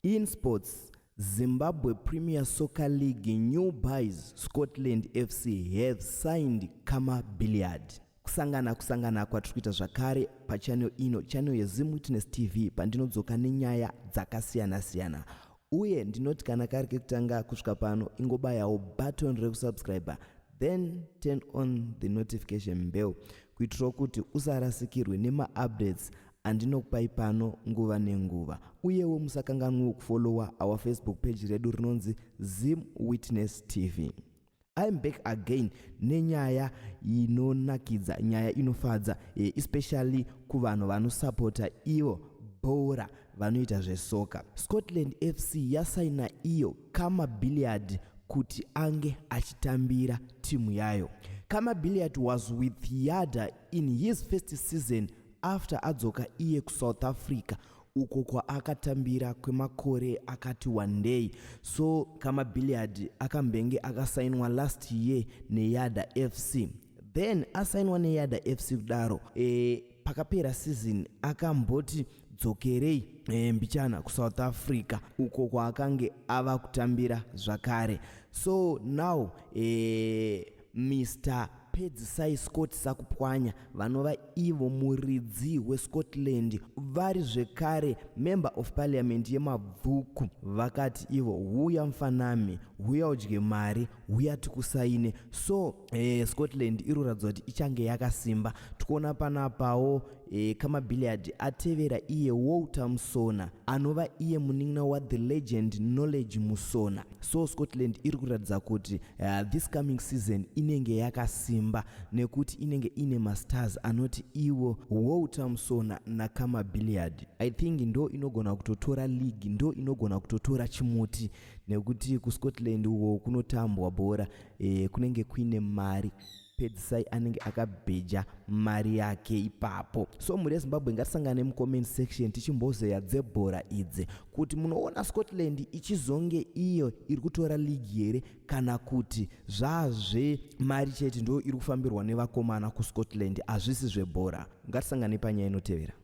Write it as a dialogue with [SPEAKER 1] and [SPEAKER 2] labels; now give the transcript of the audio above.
[SPEAKER 1] In sports, Zimbabwe Premier Soccer League new buys Scotland FC have signed Khama Billiat. Kusangana kusangana kwatiri kuita zvakare pachannel ino, channel yeZim Witness TV, pandinodzoka nenyaya dzakasiyana-siyana. Uye ndinoti kana kari kekutanga kusvika pano, ingobayawo button rekusubscribe, then turn on the notification bell kuitirawo kuti usarasikirwe nemaupdates andinokupai pano nguva nenguva. Uyewo musakanganwewo kufollowa our Facebook page redu rinonzi Zim Witness TV. I'm back again nenyaya inonakidza, nyaya inofadza, especially kuvanhu vanosapota ivo bhora, vanoita zvesoka. Scotland FC yasaina iyo Khama Billiat kuti ange achitambira timu yayo. Khama Billiat was with Yadah in his first season after adzoka iye kuSouth Africa, uko kwaakatambira kwemakore akati wandei. So Khama Billiat akambenge akasainwa last year neYadah FC. Then asainwa neYadah FC kudaro, pakapera season akamboti dzokerei mbichana kuSouth Africa, uko kwaakange ava kutambira zvakare. So now Mr Pedzisai Scott Sakupwanya, vanova ivo muridzi weScotland, vari zvekare member of parliament yeMabvuku, vakati ivo, "Huya mufanami, huya udye mari, huya tikusaine." So Scotland iri kuratidza kuti ichange yakasimba. Tikuona panapawo Khama Billiat atevera iye Walter Musona, anova iye munin'ina wathe legend Knowledge Musona. So Scotland iri kuratidza kuti this coming season inenge yakasimba, nekuti inenge ine mastars anoti iwo Walter Musona naKhama Billiat. I think ndo inogona kutotora league, ndo inogona kutotora chimuti, nekuti kuScotland uko kunotambwa bhora, kunenge kuine mari. Pedzisai anenge akabheja mari yake ipapo. So mhuri yeZimbabwe, ngatisangane mucomment section tichimbozeya dzebhora idzi, kuti munoona Scotland ichizonge iyo iri kutora league here, kana kuti zvazve mari chete ndo iri kufambirwa nevakomana kuScotland, hazvisi zvebhora? Ngatisangane panyaya inotevera.